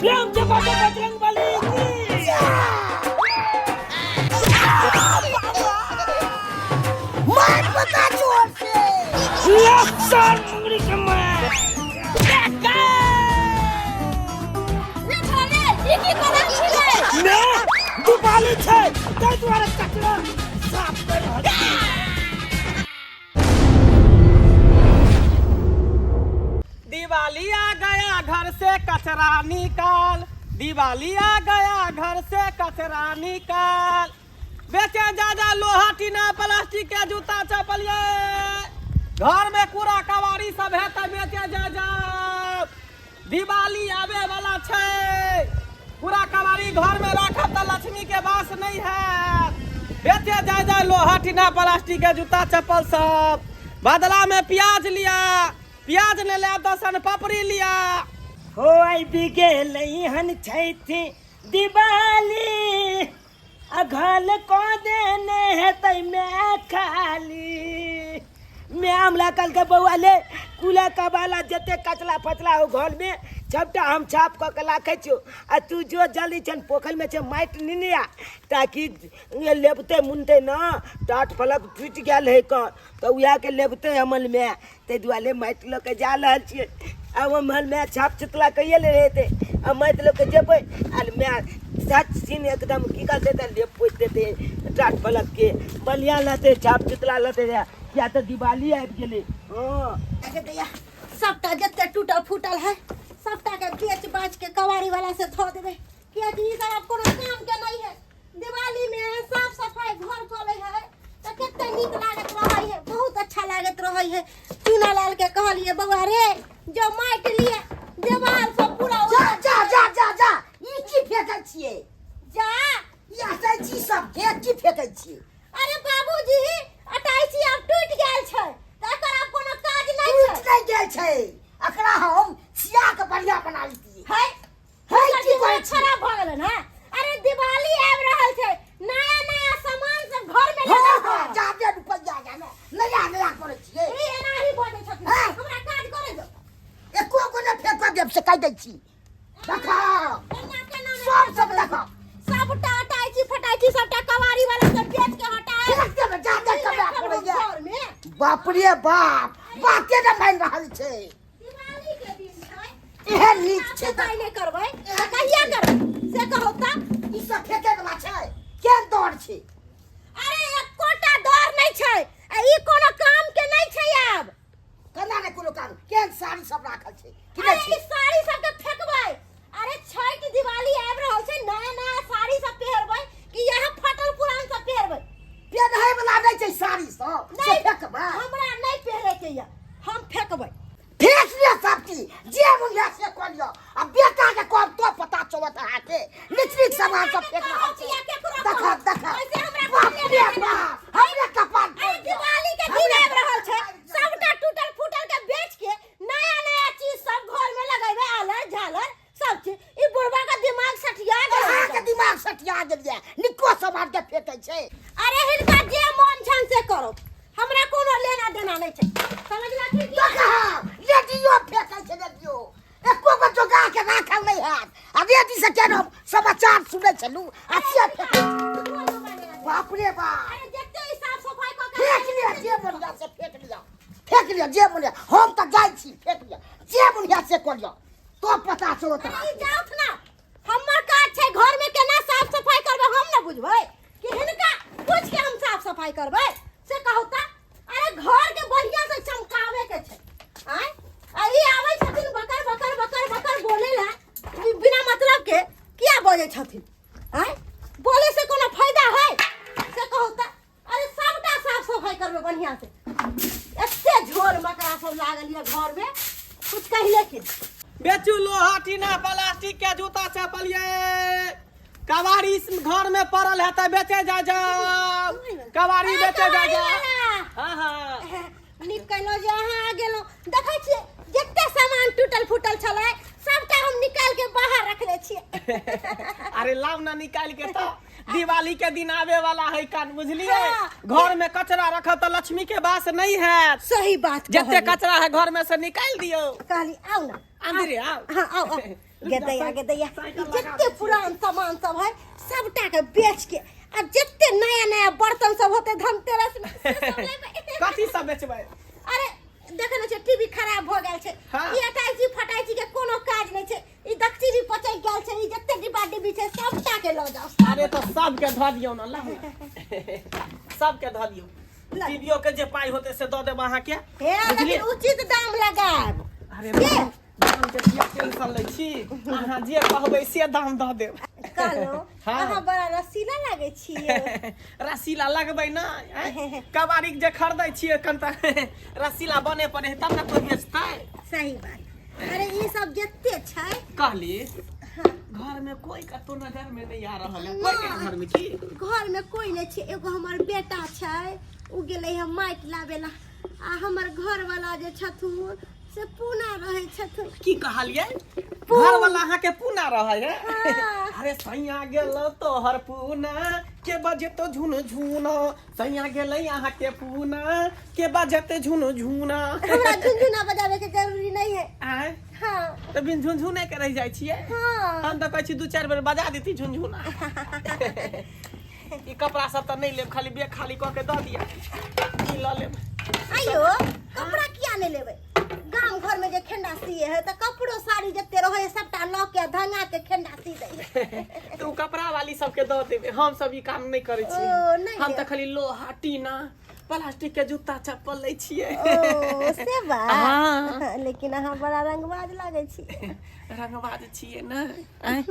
प्रेम से बाजो बजरंग बली की। मार पता जोर से। ले सर मुंगरी के मार। रे छोड़े, ई की करै छियै? ने दिवाली छै ताहि दुआरे कचरा साफ कर रहल छी। दिवाली आ गया घर से कचरा निकाल, दिवाली आ गया घर से कचरा निकाल। बेचे जा जा लोहा टीना प्लास्टिक के जूता चप्पल, ये घर में कूड़ा कबाड़ी सब है तो बेचे जा जा। दिवाली आवे वाला छै, पूरा कबाड़ी घर में राखब तो लक्ष्मी के वास नहीं है। बेचे जा जा लोहा टीना प्लास्टिक के जूता चप्पल सब। बदला में प्याज लिया, प्याज ने ले तो सन पापड़ी लिया। हो आबि गेलै हन छैथि दिवाली, अघल को देने हेतै मैं खाली। मैं हमरा कहलकै बौआ ले कूड़ा कबाला जते कचला फचला हो घर में सबटा हम साफ कऽ के राखै छियौ, आ तू जो जल्दी छन पोखरि में छै माटि नेने आ, ताकि लेबतै मुनतै न टाट फलक टूटि गेल है कऽ तऽ उएह के लेबतै हमर माय, ताहि दुआरे माटि लऽ के जा रहल छियै। आब हमर माय छाप चुतला कैये ले हेतै, आ माटि लऽ के जेबै आ माय सात सीन एकदम की कहतै तऽ लेप पोति देतै टाट फलक के, बढ़िआँ रहतै छाप चुतला रहतै, किया तऽ दिवाली आबि गेलै। हँ अगे दैया, सबटा जते टूटल फूटल है सबटा के बेच बाच के कबाड़ी वाला से धो देबै, कियाकि ई सब आब कोनो काम के नहीं है। दिवाली में साफ सफाई घर चले है तऽ कते नीक लागत रहै है, बहुत अच्छा लागत रहै है। चूना लाल के कहलिए बौआ रे जो माटि लिए देवाल सब पूरा जा जा जा जा जा, ई की फेकै छियै? जा ई अटैची सब के की फेकै छियै? अरे बाबूजी अटैची आब टूटि गेल छै, तऽ एकर आब कोनो काज नहि टूटि छै। नहि गेल छै, एकरा हम सिया के बढ़िया बना लेतियै। है है हुनकर की दिमाग कहै छी? खराब भऽ गेलन हँ। अरे दिवाली आबि रहल छै, नया नया सामान सब घर में हँ लगल हँ छै। जादे रुपैया जानो नया नया करै छियै। ई एनाही बजै छथिन, हँ। हमरा काज करै दो। एको गो नहि फेंक देब से कहि दै छी। देखा केना केना नहि सब सब फेंकऽ देखा सबटा अटाइची फटाइची सबटा कबाड़ी वाला सब बेच के हटाए फेंक देब जादे ई कमा राखब हम पड़ैया। घर में। बाप रे बाप, बाते नहि मानि रहल छै। दिवाली के दिन छै, एहन नीक छै साफ सफाई नहि करबै तऽ कहिया करबै से कहू तऽ? ई सब फेंके वाला छै, केहन डर छै? अरे एकोटा डर नहि छै, आ ई कोनो काम के नहि छै आब। केना नहि कोनो काम? केहन साड़ी सब राखल छै कि अरे नहि छै? ई साड़ी सब के फेंकबै? अरे छठ दिवाली आबि रहल छै, नया नया साड़ी सब पहिरबै कि यह फटल पुरान सब पहिरबै? पेन्है वाला नहि छै साड़ी सब से नहि फेंकबै? हमरा नहि पहिरे के यऽ, हम फेंकबै। फेंक लिअ सब चीज, जे मोन यऽ से कऽ लिअ। आ बेटा के कहब तो पता चलत अहाँके नीक नीक सामान सब फेंक रहल छै। देखा देखा, बाप रे बाप, हमरे कपार अरे फोड़ दिअ। दिवाली के दिन आबि रहल छै, सबटा टूटल फूटल के बेच के नया नया चीज सब घर में लगेबै, आलर झालर सब चीज। ई बुढ़बा के दिमाग सठिया गेल। अहाँके दिमाग सठिया गेल यऽ, निको सामान के फेंकै छै। अरे हिनका जे मन छन से करो, हमरा कोनो लेना देना नहीं छै, समझलखिन कि? देखा रेडियो फेंकै छै, रेडियो एको गो जोगा के राखल नहीं हैत। आ रेडी से केना समाचार सुनै छलू आ से फेंकै छै। बाप रे बाप, अरे जते ई साफ सफाई कऽ के फेंक लिअ जे मन यऽ से फेंक लिअ, फेंक लिअ जे मन यऽ। हम तऽ जाइ छी, फेंक लिअ जे मन यऽ से कऽ लिअ, तो पता चलत। अरे ई जाउथ ना, हमर काज छै घर में केना साफ सफाई करबै हम ना बुझबै कि हिनका पूछ के हम साफ सफाई करबै से कहू तऽ? अरे घर के बढ़िया से चमकावे के छै। आय आ ई आबै छथिन बकर बकर बकर बकर बोले ला बिना मतलब के, किया बजै छथिन? आय बोले से कोनो फायदा है से कहू तऽ? अरे सबटा साफ सफाई करबै बढ़िया से। एते झोर मकड़ा सब लागल ये घर में, कुछ कहिले के बेचू लोहा टीना प्लास्टिक के जूता चप्पल, ये कबाड़ी घर में पड़ल है तऽ बेचे जा जाओ, कबाड़ी बेचे जा जाओ। हाँ हाँ, नीक कहलहुँ जे अहाँ आ गेलहुँ। देखै छियै जते सामान टूटल फूटल छलै सबटा हम निकाल के बाहर रखने छियै। अरे लाउ ना निकाल के, तऽ दिवाली के दिन आवे वाला है कान, बुझलिए? हाँ। घर में कचरा रखब तऽ लक्ष्मी के वास नहीं है। सही बात जते कहलियै। कचरा है घर में से निकाल दियो। कहली आउ ना अंदरे आओ। हाँ आओ आओ। गेदैया गेदैया, साइकिल ई लगा जते दै छियै। पुरान सामान सब है सबटा के बेच के आ जते नया नया बर्तन सब होते धनतेरस में से सब लेबै। कथी सब बेचबै? अरे देखे ने छै, टीवी खराब भऽ गेल छै। हाँ। ई अटैची फटैची के कोनो काज नहि छै, ई दक्षी भी पचैक गेल छै, ई जते डिब्बा डिब्बी छै सबटा के लऽ जाउ। अरे तऽ सबके धऽ दियौ ने, लाउ ने। सबके धऽ दियौ। लऽ। टीवीओ के जे पाइ होतै से दऽ देब अहाँके। हे, बुझलियै? लेकिन उचित दाम लगायब। अरे के? दाम के किया टेंशन लै छी? अहाँ जे कहबै से दाम दऽ देब। कहलहुँ, हाँ। अहाँ बड़ा रसीला लागै छियै। रसीला लगबै ने आँय? कबाड़ीके जे खरीदै छियै कनिटा रसीला बने पड़े तब ने कोइ बेचतै। सही बात। अरे ई सब जते छै कहली, घर में कोई कतौ नजर में नहीं आ रहल है, कोई के घर में की? घर में कोई नहीं छै, एगो हमर बेटा छै, उ गेलै है माटि लाबे ला, आ हमर घर वाला जे छथुन से पूना रहै छथुन। की कहलियै? घर वाला अहाँ के पूना रहै है? हाँ। अरे सैया गेल तोहर पूना के बजे तो झुन झुना, सैया गेलै अहाँ के पूना के बजते झुन झुना। हमरा झुनझुना बजावे के जरूरी नहीं है। आँय? हाँ। तऽ बिन झुनझुने के रहि जाइ छियै? हाँ। हम तऽ कहै छी दू चारि बेर बजा देती झुनझुना। ई कपड़ा सब तऽ नहि लेब, खाली बेग खाली कऽ के दऽ दिअ, ई लऽ लेब। आइयो कपड़ा किया नहीं लेबै? गाम घर में जे खेंडा सिए है तऽ कपड़ो साड़ी जते रहे है सबटा लऽ के धंगा के खेंडा सी दै है। तऽ ओ कपड़ा वाली सबके दऽ देबै, हम सब ई काम नहि करै ओ, छियै। नहि हम है। तऽ खाली लोहा टीना प्लास्टिक के जूता चप्पल लै छियै। ओ से बात। हाँ। लेकिन अहाँ बड़ा रंगबाज लागै छी। रंगबाज छियै ने? आँय?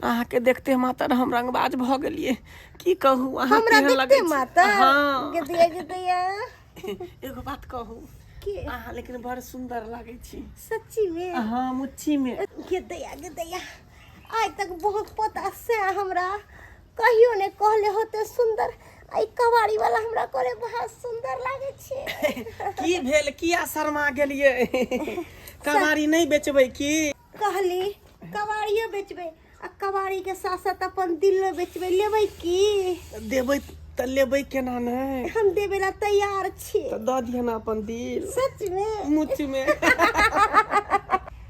अहाँके देखते मातर हम रंगबाज भऽ गेलियै। की कहू अहाँ हमरा केहन लगै देखते छी? मातर? हाँ। गेदैया गेदैया, एगो बात कहू? के? अहाँ लेकिन बड़ सुंदर लागै छी। सच्ची में? हाँ, मुच्ची में। गेदैया गेदैया, आइ तक बहुत पोता से हमरा कहियो ने कहले होते सुंदर, आई कबाड़ी वाला हमरा कहले बहुत सुंदर लागे छै। की भेल, किया शर्मा गेलियै? कबाड़ी नहि बेचबै की? कहली कबाड़ियो बेचबै आ कबाड़ी के साथ साथ अपन दिलो बेचबै, लेबै की? देबै तऽ लेबै केना नहि? हम देबै ला तैयार छी। तऽ दऽ दिअ ने अपन दिल। सच में? मुच में।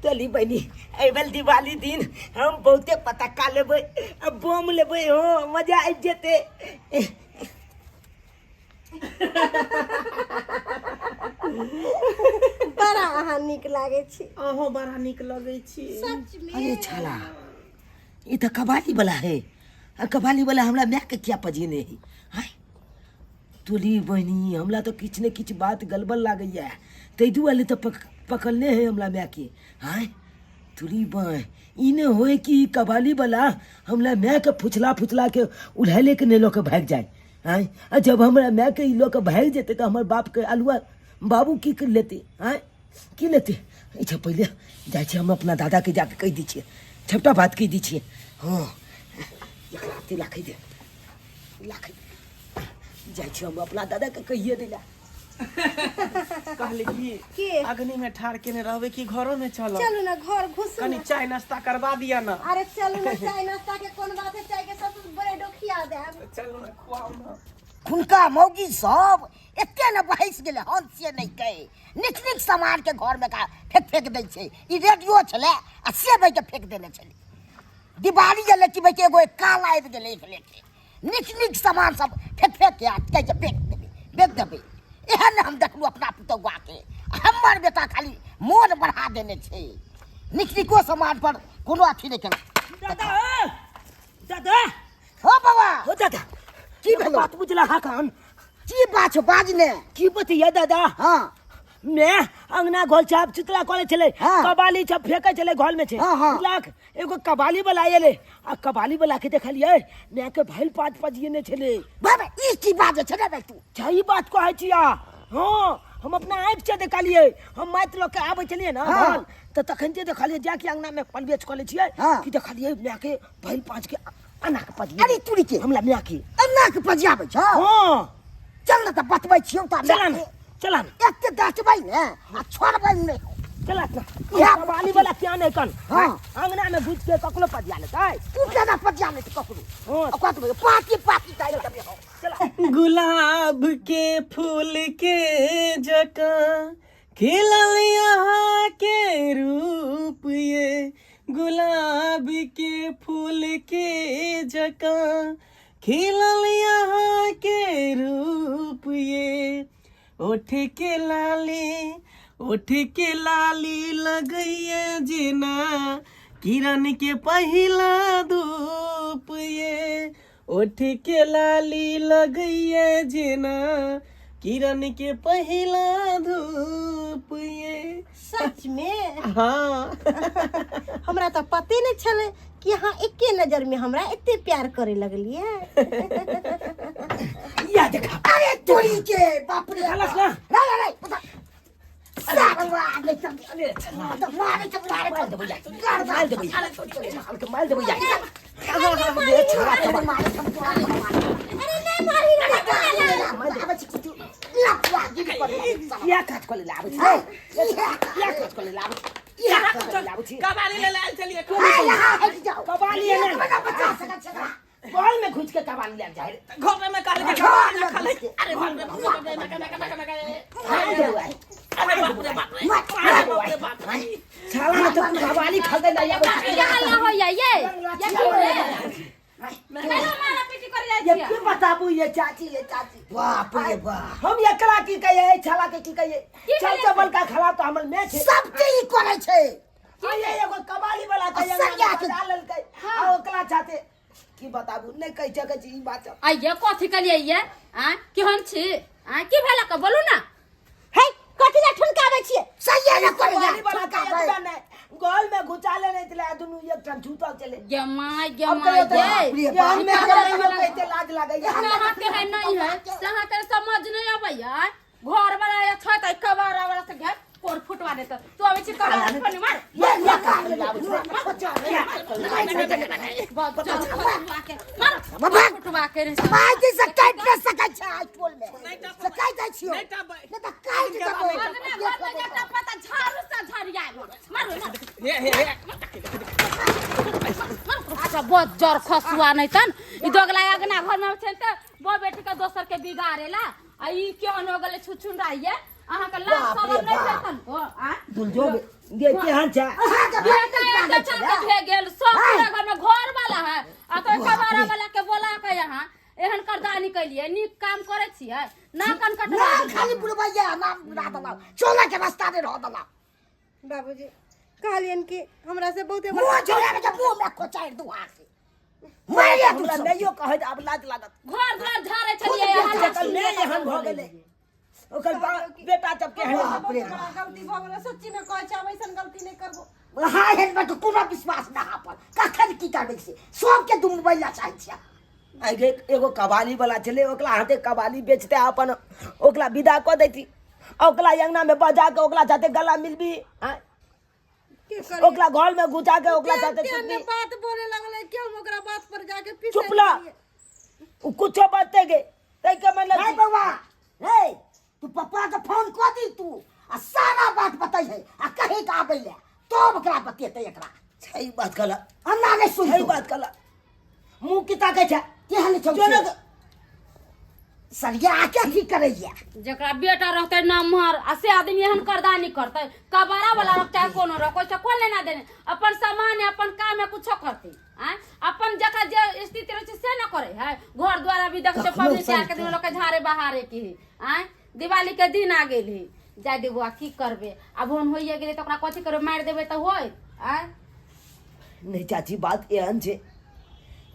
चली बहिनी, एहि बेर दिवाली दिन हम बहुते पटाखा लेबै आ बम लेबै। हो, मजा आबि जेतै। बड़ा अहाँ नीक लागै छी। अहूँ बड़ा नीक लगै छी। सच में? अरे छाला, ई तऽ कबाली वाला है, आ कबाली वाला हमरा माय के किया पजेने है? आँय तोली बहिनी, हमरा तऽ किछु ने किछु बात गड़बड़ लागैया, ताहि दुआरे तऽ पकड़ने है हमरा मायके। आँय तोरी बहिन, ई ने होय कि ई कबाली वाला हमरा मायके फुचला फुचला के उड़ाइले के नहि लऽ के भागि जाय। आँय, आ जब हमरा मायके ई लऽ के भागि जेतै तऽ हमर बापके अलुआ बाबू की लेतै? आँय, की लेतै? अच्छा, पहिले जाइ छियै हम अपना दादाके, जाके कहि दै छियै, सबटा बात कहि दै छियै। हँ, एकरा अथी राखै दे, राखै जाइ छियै हम अपना दादाके कहिए दै लए। कहली की के? अग्नि में ठाढ़ केने रहबै कि घरो में चलब? चलू ना, घर घुसू कनी ना। चाय नाश्ता करवा दिया ना। अरे चलू ना, चाय नाश्ता के कोन बात है, चाय के साथ ब्रेडो खिया देब। चलू ना, खुआउ ना। हुनका मौगी सब एते ने बहसि गेलै हन से नहि कहे, नीक नीक सामान के घर में का फेंक फेंक दै छै। ई रेडियो छलै आ से बहि के फेंक देने छलै। दिवाली एलै कि बहि के एगो काल आबि गेलै, एक लेखे नीक नीक सामान सब फेंक फेंक के आ कहै छै बेच देबै, बेच देबै। एहन हम देखलहुँ अपना पुतौआके, हमर बेटा खाली मोन बढ़ा देने छै, नीक नीको सामान पर कोनो अथी नहि केलक। दादा ओ, दादा। हो बाबा। हो दादा। की भेलो? बात बुझला हा कान? की बात छौ, बाज ने। की बतैया दादा? हाँ। मैं अंगना घर छाप चितला करे छले। हाँ। कबाली छप फेंके छले घर में छे। हाँ, हाँ। बुझलक, एगो कबाली वाला आयले आ कबाली वाला के देखलिए मैं के भइल पाँच पजिए छले। बाबा, ई की बात छै रे तू? सही बात कहै छिया। हाँ, हम अपना आँखि से देखलिए, हम माति लऽ के आबै छलिए ना हाँ। घर, तऽ तखन जे देखलिए जाके अंगना में पलबेच कऽ लै छियै। हाँ। कि देखलिए मैं के भइल पाँच के अन्ना के पजिए। अरे तुरी के। हमरा मैं के अन्ना के पजियाबै छौ? हाँ। चल ने तऽ बतबै छियौ तऽ। चला ने, चला ने। एते डटबै ने आ छोड़बै नहि। चला ने। इएह कबाली वाला क्या नहीं कन? हाँ। अंगना में घुस के ककरो पजिया लेतै। तू केना पजिया लेतै ककरो? हाँ। ओकरा तऽ पाकी पाकी डालि देबै हम। चला। गुलाब के फूल के जकाँ खिलल यहाँ के रूप ये गुलाब के फूल के जकाँ खिलल यहाँ के रूप ये, ओठ के लाली, ओठ के लाली लगैया जेना किरण के पहिला धूप ये, ओठ के लाली लगैया जेना किरण के पहिला धूप ये। सच में? हाँ। हमरा तऽ पते नहि छलै कि अहाँ एके नजर में हमरा एते प्यार करे लगलिए। या देखा। अरे तोरी के बाप रे। खलास ना। रे रे रे पता सारवा नहीं सब अरे छला। तो मारे तो मारे मार देबै यार। गाड़ मार देबै यार। हल्के मार देबै यार। ए छला तो मारे तो मारे। अरे नहीं मारी रे। या काट को ले लाबै छी। या काट को ले लाबै छी। या काट को ले लाबै छी। कबाली ले लायल चलिए। कबाली है ना। बॉल में घुस के कबाली ले जाए रे। घर में कहल के कबाली ना खले। अरे बाप रे बाप रे, नका नका नका नका। मार देबै। अरे बाप रे बाप रे, अरे बाप रे बाप रे। छाला में तो कबाली खलदे नहीं आबै छी। क्या हल्ला होइया ये? ये की भेल? केना मारा पीटी करे जाइ ये छियै? की बताबू ये चाची, ये चाची। बाप रे बाप। हम एकला की कहिए, छाला के की कहिए? की चल कहिए? चबल का खला तो हमर में छै। सबके ई करै छै। ये एगो कबाली वाला के आ सरिया के। बजा लेलकै। आ ओकरा चाहते की बताबू नहीं कहि सकै छी ई बात। आइये कथी कलियै ये? आँय केहन छी? आँय की भेल के बोलू ना। हे कथी ला ठुनकाबै छियै? सही ने करै कबाली वाला के एतबे नहि गोल में घुसा लेने छलै आ दुनू एकठाम छूतल छलै। गे my गे अब my कहियो तऽ गे। ये हमे के नहीं कहिते लाज लागैया। अहाँ के है नहीं है से अहाँ के समझ नहीं अबैया। घर वाला या छै त कबारा वाला से घेर कोर फुटवा देत। तू अबै छी कबारा फनी मार। ये ये का फुटवा के मार। बाबा। फुटवा के रे। भाई से काट न सकै छै आज टोल में से काट दै छियो नहीं टपै। नहीं तऽ काट देबो। घर में घर में जेता पता झाड़ू से झरियाब। मारू मारू। हे हे हे। अच्छा बहुत जर खसुआ नहीं तन ई दोगला अगना घर में छै त बो बेटी के दोसर के बिगाड़ेला आ ई केहन हो गेलै छुछुन रहिए अहाँ के लाज बाप रे शरम नहीं बाप। छै तनको आ दुलजो गे केहन छै? अहाँके भाई बेटा एक चल के भे गेल सब पूरा घर में घर वाला है आ तो कबारा वाला के बोला के यहाँ एहन करदानी कैलिए नीक काम करे छियै ना कन कट नाम खाली बुलबैया नाम बुला देलक चोला के रास्ता नहि रह देलक। बाबूजी कहलियन कि हमरा से बहुते मुँह जोड़ा के मुँह में खोचारि दू हाथ से मारि तू हमरा सब। नहियो कहैत आब लाज लागत। घर घर झाड़े छलियै हल्ला जखन नहि एहन भऽ गेलै ओकर बेटा सब केहन। बाप रे हमरा गलती भऽ गेलै, सच्ची में कहै छै आब ऐसन गलती नहीं करबो। हाँ हेलमेट के कोनो विश्वास ना अपन कखन की करबै से सबके डुमबै ला चाहै छियै। आगे एगो कबाली वाला छलै ओकरा हाथे कबाली बेचते अपन ओकरा विदा कऽ दैती ओकरा अंगना में बजा के ओकरा साथे गला मिलबी आँय? की करियै? ओकरा घर में घुसा के ओकरा साथे तेहन सुतबी। बात बोले लगलै कि हम ओकरा बात पर जाके पीसे चुप ला। गेलियै। उ कुछो बजते गे तै के मतलब नहीं बौआ रे तू पप्पा के फोन कऽ दी तू आ सारा बात बतै है आ कहे के आबै ले तब ओकरा बतेतै एकरा। सही बात कहला। अन्ना नहि सुन सही बात कहला। मुँह की ताकै छै? केहन छौ जो ने सरिया के की करैया? जकरा बेटा रहतै नमहर आ से आदमी एहन करदानी करतै कबारा वाला रह चाहे कोनो रह कोइ से कोन लेना देने अपन सामान है अपन काम है कुछो करतै आँय अपन जकरा जे स्थिति रहै छै से न करै है। घर द्वार अभी देखै छै कखनो पबनी तिहार के सही दिन लोक के झाड़े बहारे के है आँय दिवाली के दिन आ गेल है जाय दे बौआ की करबै आब ओहन होइए गेलै तऽ ओकरा कथी करबै मारि देबै तऽ होय आँय। नहीं चाची बात एहन छै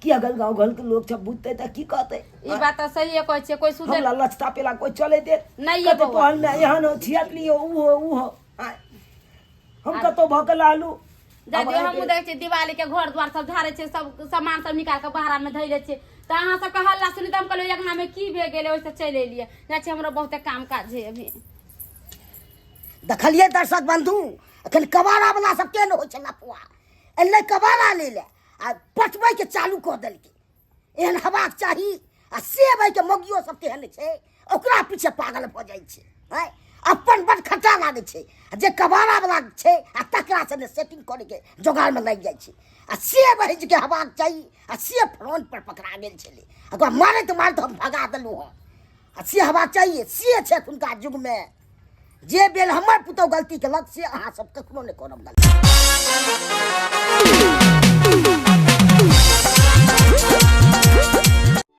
कि अगर गांव घर के लोग सब बुझते त की कहते? ई बात तऽ सहिए कहै छियै कोइ सुधर हमरा लचता पेला कोई चले दे नहीं ये कहते बौआ। तोहन में एहन हो छियतली हो ऊ हो ऊ हो आय। हम कतौ भऽ के लालू जा दियौ आब हमहूँ देखै छियै दिवाली के घर द्वार सब झाड़ै छियै सब सामान सब निकाल के बहरा में धै लै छियै तऽ अहाँ सबके हल्ला सुनि तऽ हम कहलियै अंगना में की भए गेलै ओहिसँ चलि एलियै। जाइ छियै हमरो बहुते काम काज है अभी। देखलियै दर्शक बंधु एखन कबाड़ा वाला सब केहन होइ छै लफुआ एलै कबाड़ा लै लए आ पटबै के चालू कऽ देलकै। एहन हेबाक चाही आ सेब के मौगियो सब तेहन छै ओकरा पीछे पागल भऽ जाइ छै। आँय अपन बड खट्टा लागै छै आ जे कबाड़ा वाला छै आ तकरा से ने सेटिंग करैके जोगाड़मे लागि जाइ छै आ सेब है के हेबाक चाही आ से फ्रंट पर पकड़ा गेल छलै ओकरा मारैत मारैत हम भगा देलहुँ हँ आ से हेबाक चाहिए से छै एखुनका युगमे। जे बेल हमर पुतहु गलती केलक से अहाँ सब कखनो नहि करब गलती।